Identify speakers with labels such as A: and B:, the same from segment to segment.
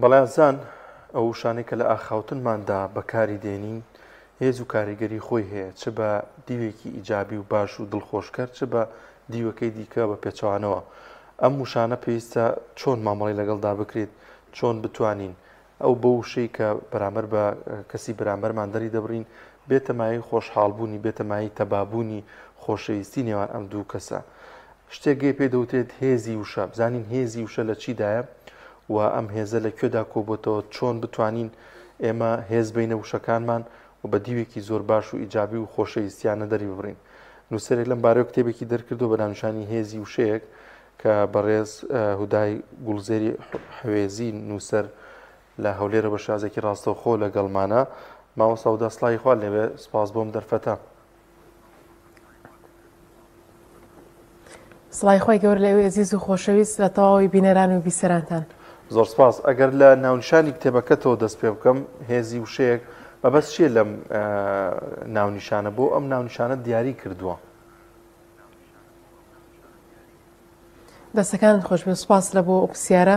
A: بەڵێ ئازیزان، ئەو وشانەی کە لە ئاخاوتنماندا بەکاری دێنین هێز و کاریگەری خۆی هەیە، چ بە دیوێکی ئیجابی و باش و دڵخۆشکەر، چ بە دیوەکەی دیکە بە پێچەوانەوە. ئەم وشانە پێویستە چۆن مامەڵەی لەگەڵدا بکرێت، چۆن بتوانین ئەو بەو وشەی کە بەرامبەر بە کەسی بەرامبەرمان دەری دەبڕین بێتە مایەی خۆشحاڵبوونی، بێتە مایەی تەبابوونی خۆشەویستی نێوان ئەم دوو کەسە. شتێک گەی پێ دەوترێت هێزی وشە، بزانین هێزی وشە لە چیدایە و ئەم هێزە لە کوێدا کۆبۆتەوە، چۆن بتوانین ئێمە هێز بینە وشەکانمان و بە دیوێکی زۆر باش و ئیجابی و خۆشەویستیانە دەری ببڕین. نووسەرێک لەم بارەیەوە کتێبێکی دەرکردو بە ناونیشانی هێزی وشەیەک کە بەڕێز هودای گوڵزێری حوێزی نووسەر لە هەولێرە بە شازێکی ڕاستەوخۆ لەگەڵمانە. مامۆستا هودا سڵاوی خوات لێبێ، سپاس بۆم دەرفەتە.
B: سڵاوی خوای گەورە لە ئێوەی ئەزیز و خۆشەویست لە تەواوی بینەران و بیسەرانتان.
A: زۆر سپاس. ئەگەر لە ناونیشانی کتێبەکەتەوە دەست پێ بکەم، هێزی وشەیەک، مەبەست چییە لەم ناونیشانە؟ بۆ ئەم ناونیشانە دیاری کردووە؟
B: دەستەکانت خۆش بێت سوپاس لە بۆ ئەو پرسیارە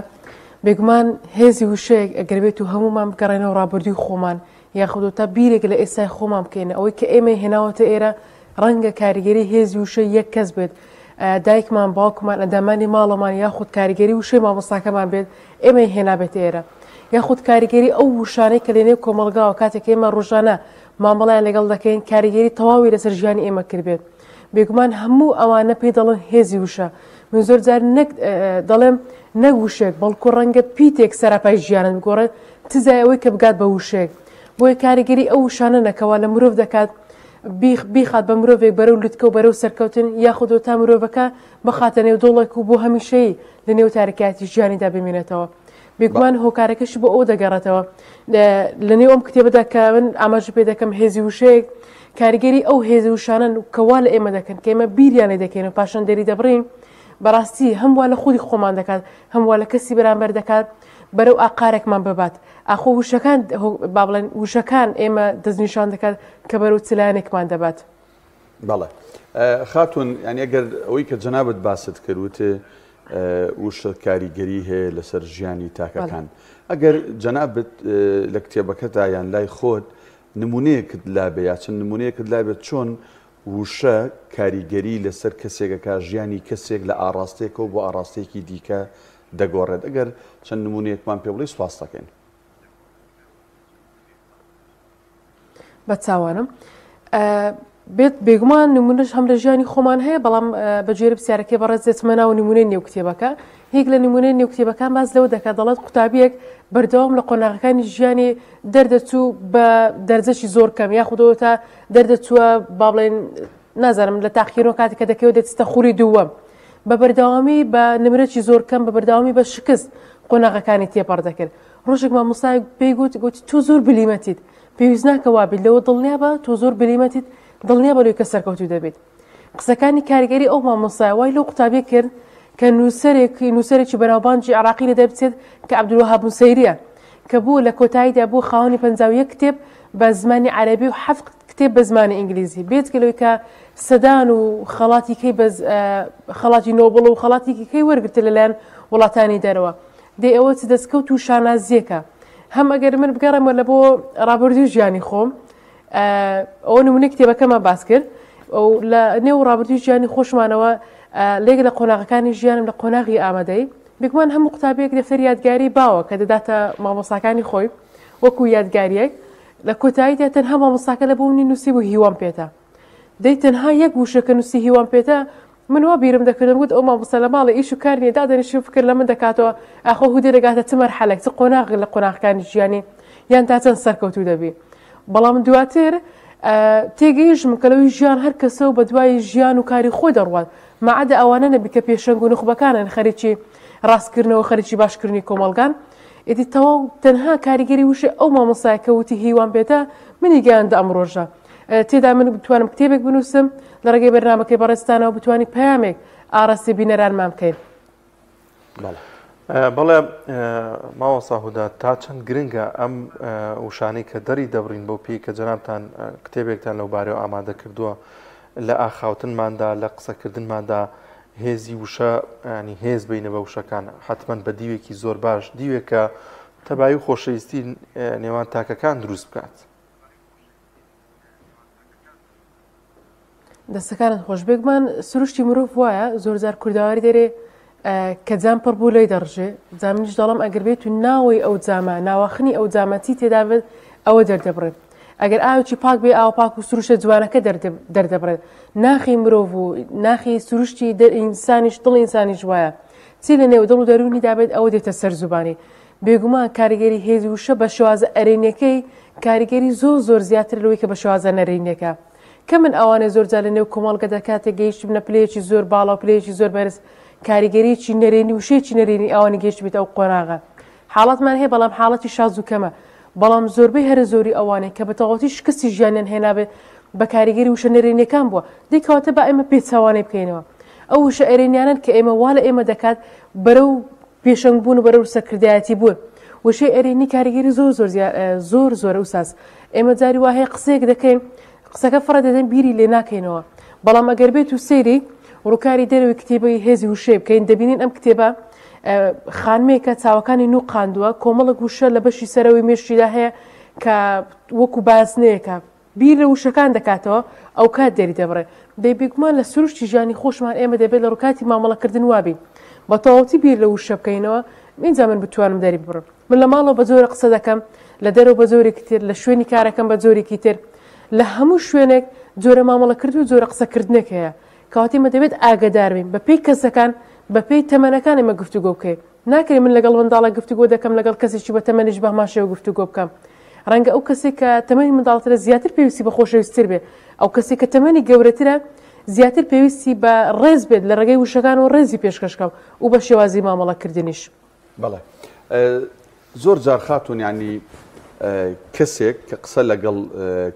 B: بێگومان هێزی وشەیەک ئەگەر بێت و هەمومان بگەڕێنەوە ڕابردووی خۆمان یاخود تا بیرێک لە ئێستای خۆمان بکەین ئەوەی کە ئێمەی هێناوەتە ئێرە ڕەنگە کاریگەری هێزی وشەی یەک کەس بێت دایکمان باوکمان ئەندامانی ماڵەمان یاخود کاریگەری وشەی مامۆستاکەمان بێت ئێمەی هێنابێت ئێرە یاخود کاریگەری ئەو وشانەی کە لەنێو کۆمەڵگاوە کاتێک ئێمە ڕۆژانە مامەڵیان لەگەڵ دەکەین کاریگەری تەواوی لەسەر ژیانی ئێمە کردبێت بێگومان هەموو ئەوانە پێی دەڵێن هێزی وشە. من زۆر جار نەک دەڵێم نەک وشەیەک بەڵکو ڕەنگە پیتێک سەراپای ژیانت بگۆڕێت تزای ئەوەی کە بگات بە وشەیەک. بۆیە کاریگەری ئەو وشانە نەکەوا لە مرۆڤ دەکات بیخات بە مرۆڤێک بەرەو لوتکە و بەرەو سەرکەوتن یاخود تا مرۆڤەکە بخاتە نێو دۆڵێک و بۆ هەمیشەیی لە نێو تاریکایەتی ژیانیدا بمێنێتەوە. بێگومان هۆکارەکەشی بۆ ئەوە دەگەڕێتەوە لە نێو ئەم کتێبەدا کە من ئاماژە پێ دەکەم هێزی وشەیەک کاریگەری ئەو هێز وشانەن کە وا لە ئێمە دەکەن کە ئێمە بیریان لێ دەکەین و پاشان دەری دەبڕین بەڕاستی هەم وا لە خودی خۆمان دەکات هەم وا لە کەسی بەرامبەر دەکات بەرەو ئاقارێکمان ببات ئاخۆ وشەکان با بڵێن وشەکان ئێمە دەستنیشان دەکات کە بەرەو چ لایەنێکمان دەبات.
C: بەڵێ خاتون یانی ئەگەر ئەوەی کە جەنابت باست کرد وتێ وشە کاریگەری هەیە لەسەر ژیانی تاکەکان ئەگەر جەنابت لە کتێبەکەدا یان لای خۆت نمونەیەکت لابێ یا چەند نمونەیەکت لابێت چۆن وشە کاریگەری لەسەر کەسێکەکە ژیانی کەسێک لە ئاڕاستەیەکەوە بۆ ئاڕاستەیەکی دیکە دەگۆڕێت ئەگەر چەند نمونەیەکمان پێ بڵێی سوپاس دەکەین.
B: بە چاوانم بێت بێگومان نمونەش هەم لە ژیانی خۆمان هەیە بەڵام بە گوێرە پرسیارەکەی بەڕێز دەچمە ناو نمونەی نێو کتێبەکە هیچ لە نمونەی نێو کتێبەکان باس لەوە دەکات دەڵێت قوتابیەک بەردەوام لە قۆناغەکانی ژیانی دەردەچوو بە دەرجەشی زۆر کەم یاخودەوە تا دەردەچووە با بڵێن نازانم لە تاقیکردنەوە کاتێک کە دەکەوێت دەچتە خولی دووەم بە بەردەوامی بە نمرەی زۆر کەم بە بەردەوامی بە شکست قۆناغەکانی تێپەڕ دەکرد ڕۆژێک مامۆستایەک پێی گوت گوتی تۆ زۆر بلیمەتیت پێویست ناکە وابیت لەوە دڵنیابە تۆ زۆر بلیمەتیت دڵنیابە لەوەی کە سەرکەوتوو دەبیت قسەکانی کاریگەری ئەو مامۆستایە وای لەو قوتابیە کرد کە نووسەرێک نووسەرێکی بەناوبانگی عێراقی لە دەربچێت کە عەبدولوەهاب نوسەیریە کە بوو لە کۆتاییدا بوو خاوەنی 51 کتێب بە زمانی عەرەبی و حەفت کتێب بە زمانی ئینگلیزی بێجگە لەوەی کە سەدان و خەڵاتی کەی بە خەڵاتی نۆبڵ و خەڵاتی کەی وەرگرتە لەلایەن وڵاتانی دەرەوە دەی ئەوە چ دەستکەوت و شانازییەکە هەم ئەگەر من بگەڕێمەوە لە بۆ ڕابردووی ژیانی خۆم ئەوە نمونەی کتێبەکەمان باس کرد لە نێو ڕابردووی ژیانی خۆشمانەوە لێک لە قۆناغەکانی ژیانم لە قۆناغی ئامادەی بێگومان هەموو قوتابیەک دەفتەری یادگاری باوە کە دەداتە مامۆستاکانی خۆی وەکو یادگاریەک لە کۆتاییدا تەنها مامۆستاکە لە بۆ منی نووسی بوو هیوام پێتە دەی تەنها یەک وشە کە نووسی هیوام پێتە من وا بیرم دەکردم گوت ئەو مامۆستا لە ماڵێ ئیش و کار نیە دادەنیشێ و فکر لە من دەکاتەوە ئاخۆ هودێ دەگاتە چ مەرحەلێک چ قۆناغێک لە قۆناغەکانی ژیانی یان تا چەند سەرکەوتوو دەبی بەڵام دواتر تێگەیشتم کە لەوەی ژیان هەر کەسە و بە دوای ژیان و کاری خۆی دەڕوات مەعەدە ئەوانە نەبی کە پێشەنگ و نوخبەکانن خەریکی ڕاستکردنەوە خەریکی باشکردنی کۆمەڵگان ئیدی تەواو تەنها کاریگەری وشەی ئەو مامۆستایە کە وتی هیوام پێتە منی گەیاندە ئەم ڕۆژە تێدا من بتوانم کتێبێک بنووسم لە ڕێگەی بەرنامەکەی بەڕێزتانەوە بتوانین پەیامێک ئاراستەی بینەرانمان بکەین.
A: بەڵێ مامۆستا هودا تا چەند گرنگە ئەم وشانەی کە دەری دەبڕین بەو پێی کە جەنابتان کتێبێکتان لەو بارەوە ئامادە کردووە لە ئاخاوتنماندا لە قسەکردنماندا هێزی وشە ینی هێز بینە بە وشەکان حتمما بە دیوێکی زۆر باش دیوێکە تەبایی و خۆشەویستی نێوان تاکەکان دروست بکات.
B: دەستەکانت خۆش بێگومان سروشتی مرۆڤ وایە زۆرجار کوردەواری دەرێ کە جام پڕ بوو لێی دەڕژێ جامنیش دەڵم ئەگەر بێت و ناوەی ئەو جامە ناواخنی ئەو جامە چی تێدا بێت ئەوە دەردەبڕێت ئەگەر ئاوێکی پاک بێ ئاو پاک و سروشتە جوانەکە دەردەبڕێت ناخی مرۆڤ و ناخی سروشتی ئینسانیش دڵ ئینسانیش وایە چی لە نێو دڵ و دەروونی دابێت ئەوە دێتە سەر زوبانی بێگومان کاریگەری هێزی وشە بە شێوازە ئەرێنیەکەی کاریگەری زۆر زۆر زیاتر لەوەی کە بە شێوازە نەرێنیەکە کەمن ئەوانەی زۆر جار لە نێو کۆمەڵگەدا کاتێک گەیشتبنە پلەیەکی زۆر باڵا و پلەیەکی زۆر بەرز کاریگەریی نەرێنی وشەیەکی نەرێنی ئەوانی گەیشتبێتە ئەو قۆناغە حاڵەتمان هەیە بەڵام حاڵەتی شاز و کەمە بەڵام زۆربەی هەرە زۆری ئەوانەی کە بە تەواوەتی شکستی ژیانیان هێنابێت بە کاریگەری وشە نەرێنیەکان بووە دەی کەواتە با ئێمە پێچەوانەی بکەینەوە ئەو وشە ئەرێنیانەن کە ئێمە وا لە ئێمە دەکات بەرەو پێشەنگ بوون و بەرەو سەرکردایەتی بوون وشەی ئەرێنی کاریگەری زۆر زۆر زۆر زۆرە ئوساس ئێمە جاری وا هەیە قسەیەک دەکەین قسەکە فڕە دەدەین بیری لێ ناکەینەوە بەڵام ئەگەر بێت و سەیری ڕووکاری دەرەوەی کتێبی هێزی وشەی بکەین دەبینین ئەم کتێبە خانمێکە چاوەکانی نوقاندووە کۆمەڵک وشە لە بەشی سەرەوەی مێشکیدا هەیە کە وەکو بازنەیەکە بیر لە وشەکان دەکاتەوە ئەوکات دەری دەبڕێ. دەی بێگومان لە سروشتی ژیانی خۆشمان ئێمە دەبێت لە ڕووکاتی مامەڵەکردن وابین بە تەواوەتی بیر لە وشە بکەینەوە ئینجا من بتوانم دەری ببڕم. من لە ماڵەوە بە جۆرە قسە دەکەم، لە دەرەوە بە جۆرێکی تر، لە شوێنی کارەکەم بە جۆرێکی تر. لە هەموو شوێنێک جۆرە مامەڵەکردن و جۆرە قسەکردنێک هەیە. کەواتە ئێمە دەبێت ئاگەدار بین بە پێی کەسەکان، بە پێی تەمەنەکان ئێمە گفتوگۆ بکەین. ناکرێ من لەگەڵ منداڵە گفتوگۆ دەکەم لەگەڵ کەسێکی بە تەمەنیش بە هەمان شێوە گفتوگۆ بکەم. ڕەنگە ئەو کەسێک کە تەمەنی منداڵترە زیاتر پێویستی بە خۆشەویستتر بێ، ئەو کەسێک کە تەمەنی گەورەترە زیاتر پێویستی بە ڕێز بێت لە ڕێگەی وشەکانەوە ڕێزی پێشکەش کەم و بە شێوازی مامەڵەکردنیش.
C: بەڵێ زۆر جار خاتوون یانی کەسێک کە قسە لەگەڵ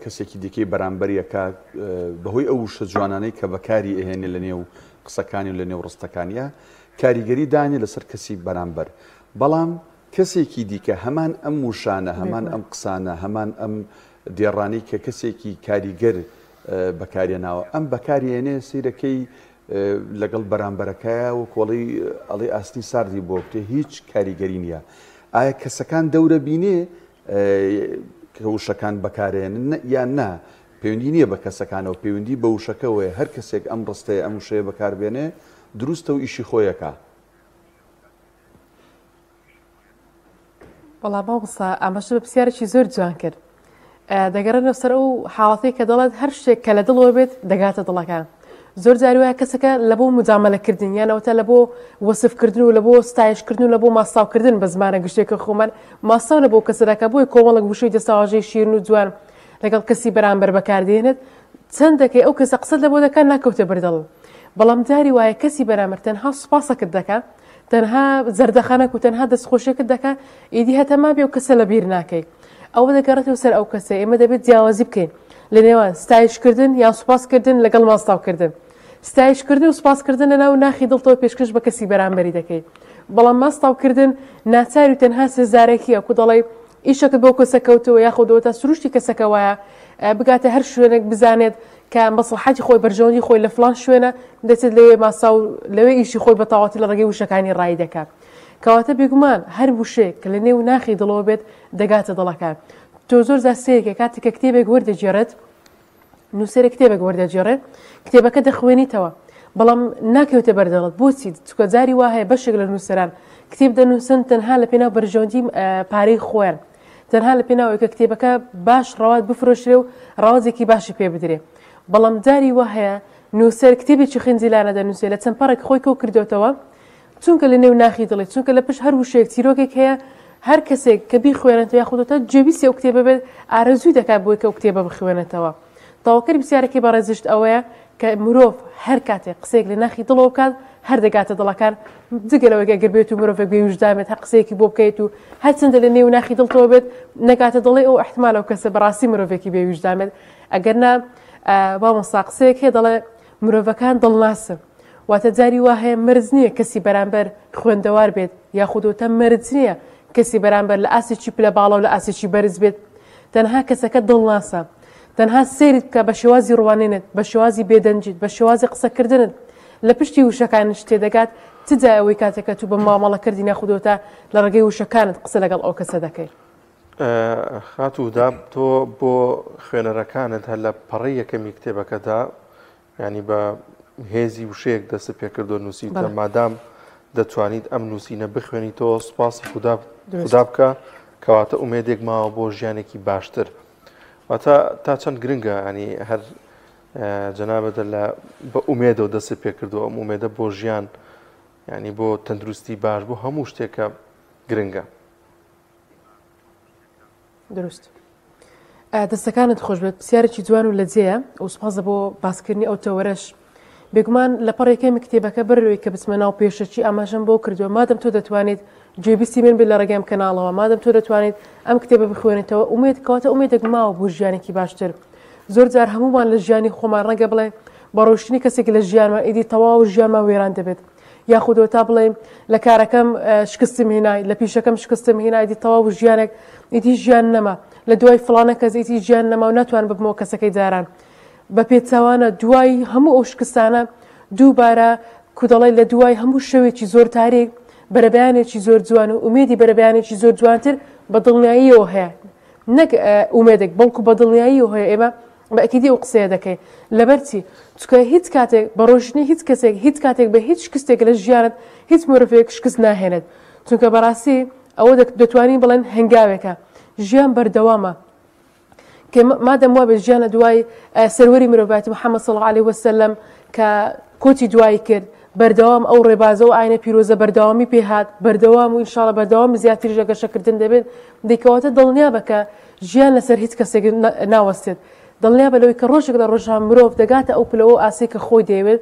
C: کەسێکی دیکەی بەرامبەریەکە بەهۆی ئەو وشە جوانانەی کە بەکاری ئەهێنێ لە نێو قسەکانی و لە نێو ڕستەکانیە کاریگەری دانێ لەسەر کەسی بەرامبەر بەڵام کەسێکی دیکە هەمان ئەم وشانە هەمان ئەم قسانە هەمان ئەم دێڕانەی کە کەسێکی کاریگەر بەکارێناوە ئەم بەکارێنێ سیرەکەی لەگەڵ بەرامبەرەکەیا وەکو ئەڵێی ئەڵێی ئاسنی ساردی بۆ بکرێ هیچ کاریگەری نییە ئایا کەسەکان دەورە بینێ کە وشەکان بەکارێنن یان نا پەیوەندی نییە بە کەسەکانەوە پەیوەندی بە وشەکەوەیە هەر کەسێک ئەم ڕستەیە ئەم وشەیە بەکاربێنێ دروستە و ئیشی خۆیەکە.
B: وەڵا مامۆستا ئاماژە بە پرسیارێکی زۆر جوان کرد دەگەڕێنەوە سەر ئەو حاڵەتەی کە دەڵێت هەر شتێک کە لە دڵەوە بێت دەگاتە دڵەکان زۆر جاری وایە کەسەکە لە بۆ مجاملەکردن یانەوەتە لە بۆ وەسفکردن و لە بۆ ستایشکردن و لە بۆ ماستاوکردن بە زمانە گشتێکە خۆمان ماستاو لە بۆ کەسەکە بۆی کۆمەڵک وشەی دەستەواژەی شیرن و جوان لەگەڵ کەسی بەرامبەر بەکاردێنێت چەند دەکەی ئەو کەسە قسەت لە بۆ دەکات ناکەوتە بەردڵ بەڵام جاری وایە کەسی بەرامبەر تەنها سوپاسەکت دەکات تەنها زەردەخەنەک و تەنها دەستخۆشیەکت دەکا ئیدی هەتا مابێ ئەو کەسە لەبیر ناکەی ئەوە دەگەڕێتەوە سەر ئەو کەسە ئێمە دەبێت جیاوازی بکەین لە نێوان ستایشکردن یان سوپاسکردن لەگەڵ ماستاوکردن ستایشکردن و سوپاسکردن لە ناو ناخی دڵتەوە پێشکەش بە کەسی بەرامبەری دەکەی بەڵام ماستاوکردن ناچاری و تەنها سێزارەکیە کو دەڵێ ئیشەکەت بۆ کەسە کەوتەوە یاخود ئەوەتا سروشتی کەسەکە وایە بگاتە هەر شوێنێک بزانێت کە مەسڵحەتی خۆی بەرژەوەندی خۆی لە فلان شوێنە دەچێت لەوێ ماسا و لەوێ ئیشی خۆی بە تەواوەتی لە ڕێگەی وشەکانی ڕایی دەکات کەواتە بێگومان هەر وشەیەک کە لە نێو ناخی دڵەوە بێت دەگاتە دڵەکان تۆ زۆر جار سەیرکە کاتێک کە کتێبێک وەردەگێڕێت نووسەرێک کتێبێک وەردەگێڕێت کتێبەکە دەخوێنیتەوە بەڵام ناکەوێتە بەردەڵت بۆچی چکە جاری وا هەیە بەشێک لە نووسەران کتێب دەنووسن تەنها لە پێناو بەرژەوەندی پارەی خۆیان تەنها لە پێناو کە کتێبەکە باش ڕەوات بفرۆشرێ و ڕەوازێکی باشی پێ بدرێ بەڵام جاری وا هەیە نووسەر کتێبێکی خنجیلانە دەنووسێ لە چەند پەڕێک خۆی کۆ کردوێتەوە چونکە لە نێو ناخی دڵی چونکە لە پشت هەر وشەیەک چیرۆکێک هەیە هەر کەسێک کە بیخوێنێتەوە یاخود تا جێویستی ئەو کتێبە بێت ئارەزووی دەکات بۆی کە ئەو کتێبە بخوێنێتەوە تەواوکەری پرسیارەکەی بەڕێزیشت ئەوەیە کە مرۆڤ هەر کاتێک قسەیەک لە ناخی دڵەوە بکات هەر دەگاتە دڵەکان جگە لەوەی ئەگەر بێت و مرۆڤێک بێ ویژدان بێت هەر قسەیەکی بۆ بکەیت و هەرچەندە لە نێو ناخی دڵتەوە بێت نەگاتە دڵی ئەو احتمال ئەو کەسە بەڕاستی مرۆڤێکی بێ ویژدان بێت ئەگەر نا مامۆستا قسەیەک هەیە دەڵێ مرۆڤەکان دڵناسن واتە جاری وا هەیە مەرج نییە کەسی بەرامبەر خوێندەوار بێت یاخود وتە مەرج نییە کەسی بەرامبەر لە ئاستێکی پلە باڵا و لە ئاستێکی بەرز بێت تەنها کەسەکە دڵناسە تەنها سەیرت بکە بە شێوازی ڕوانینت بە شێوازی بێدەنگیت بە شێوازی قسەکردنت. لە پشتی وشەکانش تێدەگات چ جای ئەوەی کاتێک کە تو بە مامەڵە کردی ناخودۆتە لە ڕێگەی وشەکانت قسە لەگەڵ ئەو کەسە دەکەی.
A: خاتوو هودا تۆ بۆ خوێنەرەکانت هەر لە پەڕەی یەکەمی کتێبەکەدا یانی بە هێزی وشەیەک دەست پێکردو نووسیتە مادام دەتوانیت ئەم نووسینە بخوێنیتەوە سوپاسی خودا خودا بکە کەواتە ئومێدێک ماوە بۆ ژیانێکی باشتر واتە تا چەند گرنگە ینی هەر جەنابەتە لە بە ئومێدەوە دەست پێکردو ئەم ئومێدە بۆ ژیان ینی بۆ تەندروستی باش بۆ هەموو شتێکە گرنگە.
B: دروست. دەستەکانت خۆش بێت پرسیارێکی جوان و لەجێیە و سوپاسە بۆ باسکردنی ئەو تەوەرەش. بێگومان لە پەڕێکەمی کتێبەکە بەرەوەی کە بچمە ناو پێشەکی ئاماژەم بۆ کردووە مادەم تۆ دەتوانیت گوێبیستی من بێت لە ڕێگەی ئەم کەناڵەوە مادەم تۆ دەتوانیت ئەم کتێبە بخوێنیتەوە ئومێد کەواتە ئومێدێک ماوە بۆ ژیانێکی باشتر زۆر جار هەموومان لە ژیانی خۆمان ڕەنگە بڵێ بە ڕۆشتنی کەسێک لە ژیانمان ئیدی تەواو ژیانمان وێران دەبێت یاخود تا بڵێ لە کارەکەم شکستم هێنای لە پیشەکەم شکستم هێنا ئیدی تەواو ژیانێک ئیدی ژیان نەما لە دوای فڵانە کەس ئیدی ژیان نەما و ناتوان ببمەوە کەسەکەی جاران بە پێچەوانە دوای هەموو ئەو شکستانە دووبارە کودەڵی لە دوای هەموو شەوێکی زۆر تاریک بەرەبەیانێکی زۆر جوان و ئومێدی بەرەبەیانێکی زۆر جوانتر بە دڵنیاییەوە هەیە نەک ئومێدێک بەڵکو بە دڵنیاییەوە هەیە ئێمە بە ئەکیدی ئەو قسەیە دەکەین لەبەر چی چونکە هیچ کاتێک بە ڕۆشتنی هیچ کەسێک هیچ کاتێک بە هیچ شکستێک لە ژیانت هیچ مرۆڤێک شکست ناهێنێت چونکە بەڕاستی ئەوە دەتوانین بڵێن هەنگاوێکە ژیان بەردەوامە کە مادەم وابێت ژیان لە دوای سەروەری مرۆڤایەتی محەممەد صلی الله علیه وسلم کە کۆچی دوایی کرد بەردەوام ئەو ڕێبازە و ئاینە پیرۆزە بەردەوامی پێهات بەردەوام و ئینشاڵە بەردەوام زیاتریش لە گەشەکردن دەبێت دیکەواتە دڵنیا بە کە ژیان لەسەر هیچ کەسێک ناوەستێت دڵنیا بە لەوەی کە ڕۆژێک لە ڕۆژان مرۆڤ دەگاتە ئەو پلەوە و ئاسەی کە خۆی دەیەوێت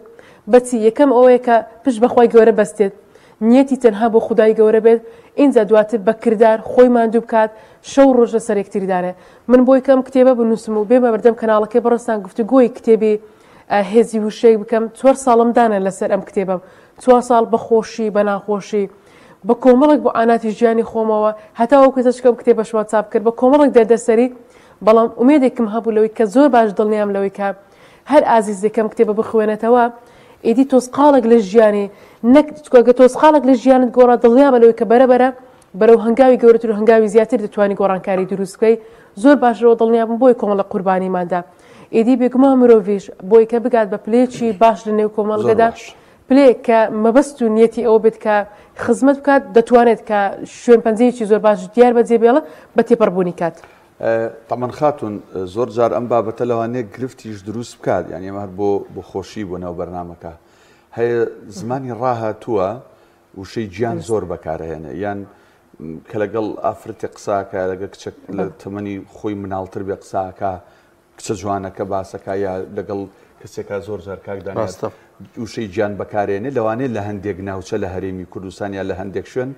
B: بەچی یەکەم ئەوەیە کە پشت بەخوای گەورە بەستێت نیەتی تەنها بۆ خودای گەورە بێت ئینجا دواتر بە کردار خۆی ماندوو بکات شەو ڕۆژ لەسەر یەکتری دانێ من بۆی کە ئەم کتێبە بنووسم و بێمە بەردەم کەناڵەکەی بەڕێزتان گفتوگۆی کتێبی هێزی وشەیەک بکەم چوار ساڵم دانا لەسەر ئەم کتێبەم چوار ساڵ بە خۆشی بە ناخۆشی بە کۆمەڵێک بۆ ئاناتی ژیانی خۆمەوە هەتا ئەو کەسەش کە ئەم کتێبەشمان چاپ کرد بە کۆمەڵێک دەردەسەری بەڵام ئومێدێکم هەبوو لەوەی کە زۆر باش دڵنیام لەوەی کە هەر ئازیزێک ئەم کتێبە بخوێنێتەوە ئیدی تۆزقاڵێک لە ژیانی نەک چونکە گەر تۆزقاڵێک لە ژیانت گۆڕا دڵنیابە لەوەی کە بەرە بەرە بەرەو هەنگاوی گەورەتر و هەنگاوی زیاتر دەتوانی گۆڕانکاری دروست بکەی زۆر باش لەوە دڵنیابم بۆی کۆمەڵە قوربانیماندا ئیدی بێگومان مرۆڤیش بۆی کە بگات بە پلەیەکی باش لە نێو کۆمەڵگەدا پلەیەک کە مەبەست و نیەتی ئەوە بێت کە خزمەت بکات دەتوانێت کە شوێن پەنجەیەکی زۆر باش دیار بەجێ بێڵێت بە تێپەڕبوونی کات.
C: تەمەن خاتون زۆر جار ئەم بابەتە لەوانەیە گرفتیش دروست بکات یانی ئەمە هەر بۆ بۆ خۆشی بۆ ناو بەرنامەکە هەیە زمانی ڕاهاتووە وشەی گیان زۆر بەکارهێنێ یان کە لەگەڵ ئافرەتێک قساکە لەگە کچە لە تەمەنی خۆی مناڵتر بێ قساکە کچە جوانەکە باسەکە یا لەگەڵ کەسێکا زۆر جار کاک دانیار وشەی گیان بەکارێنێ لەوانەیە لە هەندێک ناوچە لە هەرێمی کوردستان یا لە هەندێک شوێن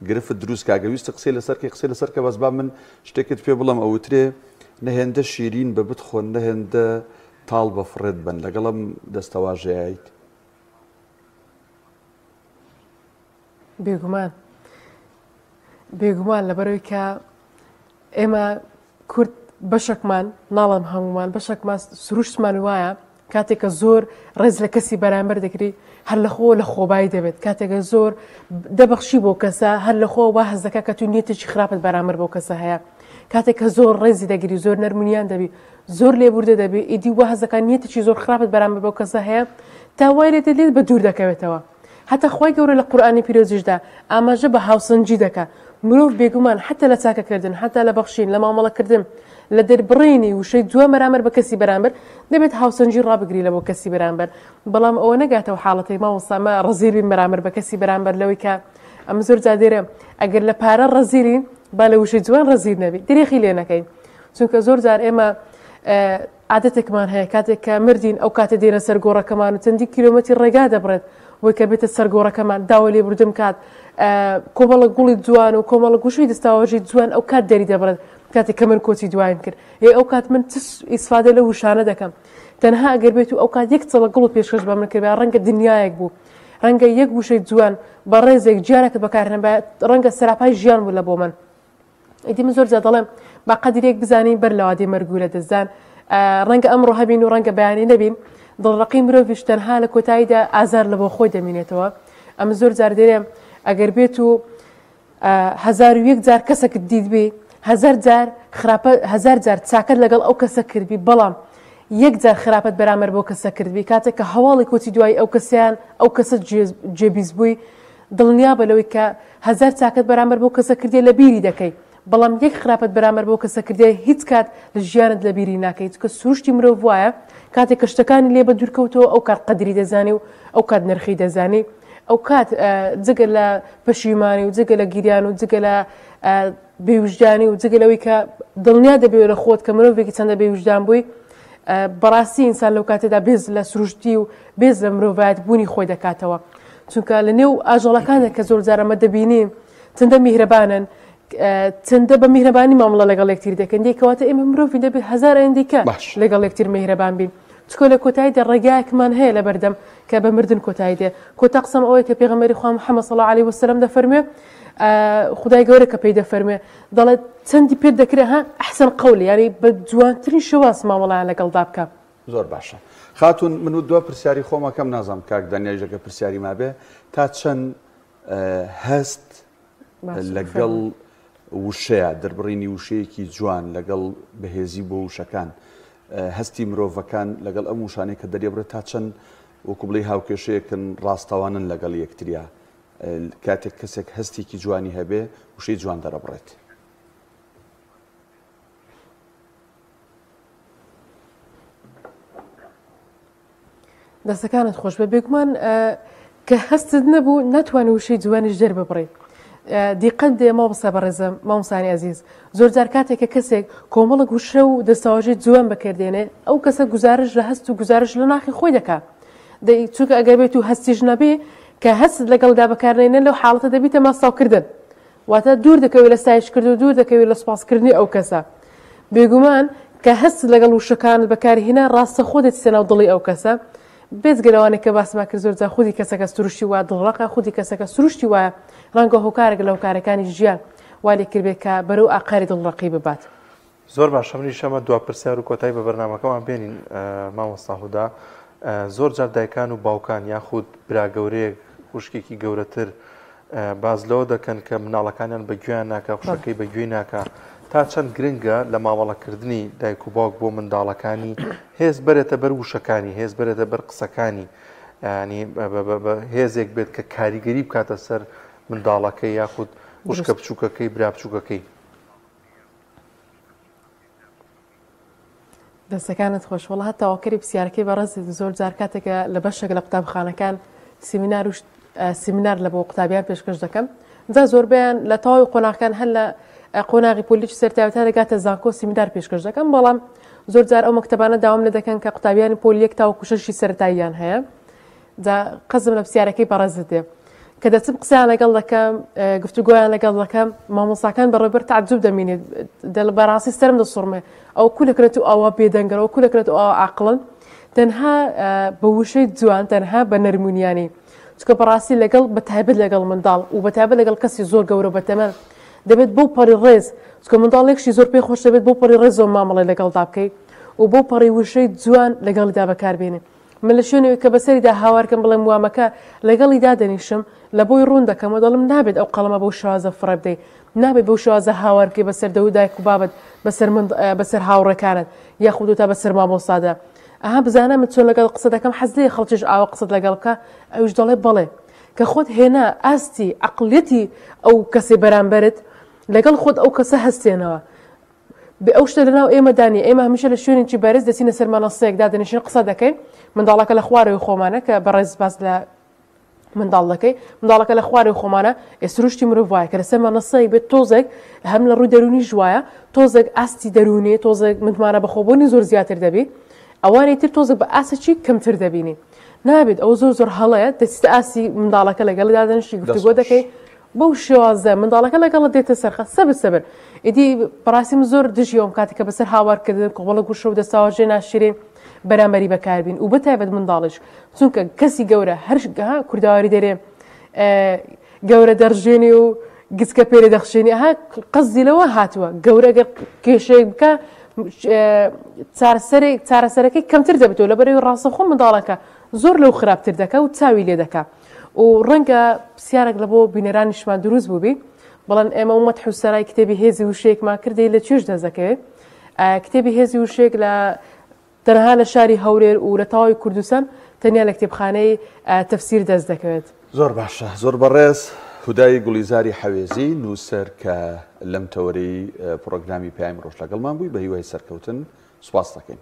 C: گرفت دروست کا گەر ویستت قسەی لەسەر کەی قسەی لەسەر کە بەس با من شتێکت پێ بڵێم ئەوترێ نە هێندە شیرین بە بتخۆن نە هێندە تاڵ بە فڕێت بن لەگەڵم دەستەواژەیت؟
B: بێگومان بێگومان لەبەرەوەی کە ئێمە کورد بەشەکمان ناڵێم هەموومان بەشەکمان سروشتمان وایە کاتێک کە زۆر ڕێز لە کەسی بەرامبەر دەکری هەر لە خۆ لە خۆبایی دەبێت کاتێکە زۆر دەبەخشی بۆ کەسە هەر لە خۆ وا هەست دەکات کە تو نیەتێکی خراپت بەرامبەر بۆ کەسە هەیە کاتێک کە زۆر ڕێزی دەگری زۆر نەرمونیان دەبی زۆر لێبوردە دەبی ئیدی وا هەست دەکات نیەتێکی زۆر خراپت بەرامبەر بۆ کەسە هەیە تا وای لێ دێت لێت بە دوور دەکەوێتەوە هەتا خوای گەورە لە قورئانی پیرۆزیشدا ئاماژە بە هاوسەنگی دەکا، مرۆڤ بێگومان حەتا لە چاکەکردن، حەتا لە بەخشین، لە مامەڵەکردن، لە دەربڕینی وشەی جوان بەرامبەر بە کەسی بەرامبەر، دەبێت هاوسەنگی ڕابگری لە بۆ کەسی بەرامبەر، بەڵام ئەوە نەگاتە ئەو حاڵەتەی مامۆستا ئەمە ڕەزیل بین بەرامبەر بە کەسی بەرامبەر لەوەی کە ئەمە زۆر جار دێرە ئەگەر لە پارە ڕەزیلین با لە وشەی جوان ڕەزیل نەبین درێخی لێ نەکەین چونکە زۆر جار ئێمە عادەتێکمان هەیە کاتێک کە مردین ئەو کاتە دێنە سەر گۆڕەکەمان و چەندین کیلۆمەتری ڕێگا دەبڕێت بۆی کە بێتە سەر گۆڕەکەمان داوای لێبوردن بکات کۆمەڵە گوڵی جوان و کۆمەڵە گوشەی دەستاوەژی جوان ئەو کات دەری دەبڕێت کاتێک کە من کۆچی دوایم کرد ئێ ئەو کات من چ ئیسفادە لەو وشانە دەکەم تەنها ئەگەر بێت و ئەو کات یەک چڵە گوڵ پێشکەش بە من کردبا ڕەنگە دنیایەک بوو ڕەنگە یەک وشەی جوان بە ڕێزێک گیانەکەت بەکارهێنبا ڕەنگە سەراپای ژیان بوو لە بۆ من ئیدی من زۆر جار دەڵێم با قەدرێک بزانین بەر لەوادەی مەرگ و لەدەستدان ڕەنگە ئەمڕۆ هەبین و ڕەنگە بەیانی نەبین. دڵڕەقی مرۆڤیش تەنها لە کۆتاییدا ئازار لە بۆ خۆی دەمینێتەوە. ئەمە زۆر جار دەرێ ئەگەر بێت و 1001 جار کەسەکت دیتبی، هەزار جار خراپە هەزار جار چاکەت لەگەڵ ئەو کەسە کردبی، بەڵام یەک جار خراپەت بەرامبەر بۆ کەسە کردبی، کاتێک کە هەواڵی کۆچی دوایی ئەو کەسەیان ئەو کەسە جێبیست بووی، دڵنیابە لەوەی کە هەزار چاکەت بەرامبەر بەو کەسە کردیە لە بیری دەکەی، بەڵام یەک خراپەت بەرامبەر بەو کەسە کردیە هیچ کات لە ژیانت لە بیری ناکەی، چونکە سروشتی مرۆڤ وایە کاتێک کە شتەکانی لێ بە دوور کەوتەوە ئەو کات قەدری دەزانی و ئەو کات نرخی دەزانی، ئەو کات جگە لە پەشیمانی و جگە لە گریان و جگە لە بێویژدانی و جگە لەوەی کە دڵنیا دەبێت لە خۆت کە مرۆڤێکی چەندە بێویژدان بووی، بەڕاستی ئینسان لەو کاتێدا بێز لە سروشتی و بێز لە مرۆڤایەت بوونی خۆی دەکاتەوە. چونکە لە نێو ئاژەڵەکانە کە زۆر جار ئەمە دەبینین چەندە میهرەبانن، چەندە بە میهرەبانی مامەڵە لەگەڵ یەکتری دەکەن، دەی کەواتە ئێمە مرۆڤین دەبێت هەزار ئەندی کە لەگەڵ یەکتر میهرەبان بین. چونکە لە کۆتاییدا ڕێگایەکمان هەیە لەبەردەم کە بە مردن کۆتایی دێ. کۆتا قسەم ئەوەیە کە پێغەمبەری خوا محەممەد صلی اللە علیه وسلم دەفەرموێ، خودای گەورە کە پێی دەفەرموێ دەڵێت چەندی پێت دەکرێ ها ئەحسن قەول، یعنی بە جوانترین شێواز مامەڵەیان لەگەڵدا بکە.
C: زۆر باشە خاتون، من و دوا پرسیاری خۆم ئەکەم، نازانم کاک دانیالیش ئەگەر پرسیاری مابێ، تا چەند هەست لەگەڵ وشەیە، دەربڕینی وشەیەکی جوان لەگەڵ بەهێزی بۆ وشەکان، هەستی مرۆڤەکان لەگەڵ ئەم وشانەی کە دەریبڕێت تا چەند وەکو بڵێی هاوکێشەیەکن ڕاستەوانن لەگەڵ یەکتریا، کاتێک کەسێک هەستێکی جوانی هەبێ وشەی جوان دەرەبڕێت؟
B: دەستەکانت خۆش بێ. بێگومان کە هەستت نەبوو ناتوانانی وشەی جوانیش دەرببڕی. دیقەت دێ مامۆستا بەڕێزم، مامۆستانی ئەزیز، زۆر جار کاتێک کە کەسێک کۆمەڵک وشە و دەستەواژەی جوان بەکردێنێ ئەو کەسە گوزارش لە هەست و گوزارش لە ناخی خۆی دەکا. دەی چونکە ئەگەر بێت و هەستیش نەبێ کە هەست لەگەڵدا بەکارنێنێ لەو حاڵەتە دەبیتە ماستاوکردن. واتە دوور دەکەوی لە ستایشکردن و دوور دەکەوی لە سوپاسکردنی ئەو کەسە. بێگومان کە هەستت لەگەڵ وشەکانت بەکارهێنا ڕاستەخۆ دەچیتە ناو دڵی ئەو کەسە. بێجگە لەوانەی کە باسمان کرد زۆرجار خودی کەسەکە سروشتی وایە دڵڕەقە، خودی کەسەکە سروشتی وایە ڕەنگە هۆکارێک لە هۆکارەکانی ژیان وا لێ کردبێت کە بەرەو ئاقاری دڵڕەقی ببات.
A: زۆر باشە منیش ئەمە دوا پرسیار و کۆتایی بە بەرنامەکەمان بێنین مامۆستا هودا زۆر جار دایکان و باوکان یاخود برا گەورەیەک خوشکێکی گەورەتر باز لەوە دەکەن کە مناڵەکانیان بە گوێیان ناکە خوشەکەی بە گوێی ناکە تا چەند گرنگە لە مامەڵەکردنی دایک و باوک بۆ منداڵەکانی هێز بەرێتە بەر وشەکانی هێز بەرێتە بەر قسەکانی ینی هێزێک بێت کە کاریگەری بکاتە سەر منداڵەکەی یاخود خوشکە بچووکەکەی برا بچووکەکەی.
B: دەستەکانت خۆش وەڵا هەتا وەکەری پرسیارەکەی بەڕێزت زۆر جار کاتێکە لە بەشێک لە قوتابخانەکان سیمینار و سیمینار لە بۆ قوتابیان پێشکەش دەکەم جا زۆربیان لە تەواوی قۆناغەکان هەر لە قۆناغی پۆلیی سەرتاوی تا دەگاتە زانکۆ سیمینار پێشکەش دەکەم بەڵام زۆر جار ئەو مەکتەبانە داوام لێ دەکەن کە قوتابیانی پۆلی یەک تاوەکو شەشی سەرەتاییان هەیە جا قەزم لە پرسیارەکەی بەڕێزت دێ کە دەچم قسەیان لەگەڵ دەکەم گفتوگۆیان لەگەڵ دەکەم مامۆستاکان بەڕێبەر تعجب دەمینێت دەڵ بەڕاستی سەرم دەسوڕمێ ئەو کو دەکرێت و ئاوا بێدەنگەرەوە کو دەکرێت و ئاوا عاقڵن تەنها بە وشەی جوان تەنها بە نەرمونیانی چونکە بەڕاستی لەگەڵ بە تایبەت لەگەڵ منداڵ و بە تایبەت لەگەڵ کەسی زۆر گەورە بەتەمەن دەبێت بەو پەڕی ڕێز چونکە منداڵ یەکشی زۆر پێ خۆش دەبێت بەو پەڕی ڕێزەوە مامەڵەی لەگەڵدا بکەیت و بەو پەڕی وشەی جوان لەگەڵیدا بەکاربێنی من لە شوێنێک کە بەسەریدا هاوار کەم بڵێم وا مەکە، لەگەڵی دادەنیشم، لە بۆی ڕوون دەکەمەوە دەڵێم نابێت ئەو قەڵەمە بەو شێوازە فڕێ بدەی، نابێت بەو شێوازە هاوار بکەی بەسەر دەو دایک و بابت، بەسەر مند بەسەر هاوڕێکانت، یاخود تا بەسەر مامۆستادا. ئەها بزانە من چۆن لەگەڵت قسە دەکەم، حەز لێیە خەڵکیش ئاوا قسەت لەگەڵ بکا؟ ئەویش دەڵێ بەڵێ. کە خۆت هێنا ئاستی عەقڵیەتی ئەو کەسەی بەرامبەرت، لەگەڵ خۆت ئەو کەسە هەستێنەوە. بێ ئەو شتە لەناو ئێمەدا نییە، ئێمە هەمیشە لە شوێنێکی بەرز دەچینە سەر مەنەسەیەک دادەنیشین قسە دەکەین، منداڵەکە لە خوارەوەی خۆمانە کە بەڕێز باس لە منداڵ دەکەی، منداڵەکە لە خوارەوەی خۆمانە، ئێ سروشتی مرۆڤ وایە کە لەسەر مەنەسەیەک بێت تۆزێک هەم لە ڕووی دەروونیش وایە، تۆزێک ئاستی دەروونی، تۆزێک متمانە بەخۆبوونی زۆر زیاتر دەبی، ئەوانی تر تۆزێک بە ئاستێکی کەمتر دەبینی. نابێت ئەوە زۆر زۆر هەڵەیە، دەچیتە ئاستی منداڵەکە لەگەڵی دادەنیشی گفتوگۆ دەکەی، بەو شێوازە منداڵەکە لەگەڵت دێتە سەر خەت سەبر سەبر ئیدی بەڕاستی من زۆر دژی ئەوم کاتێک کە بەسەر هاوارکردن کۆمەڵە گوشە و دەستاوەژێ ناشرین بەرامبەری بەکاربین و بەتایبەت منداڵیش چونکە کەسی گەورە هەر کوردەواری دەرێ گەورە دەڕژێنی و گچکە پێرێ دەخشێنی ها قەزی لەوە هاتووە گەورە گەر کێشەیەک بکە چارەسەرێک چارەسەرەکەی کەمتر دەبێتەوە لەبەرەوەی ڕاستەخۆ منداڵەکە زۆر لەو خراپتر دەکا و چاوی لێ دەکا و ڕەنگە پرسیارێک لە بۆ بینەرانیشمان دروست بووبی بەڵێن ئێمە و مەدح و سەرای کتێبی هێزی وشەیەکمان کردی لە چێژ دەست دەکەوێت کتێبی هێزی وشەیەک لە تەنها لە شاری هەولێر و لە تەواوی کوردستان تەنیا لە کتێبخانەی تەفسیر دەست دەکەوێت.
C: زۆر باشە زۆر بەڕێز هودای گوڵیزاری حەوێزی نووسەر کە لەم تەوەرەی پڕۆگرامی پەیامی ڕۆژ لەگەڵمان بووی بە هیوای سەرکەوتن سوپاست دەکەین.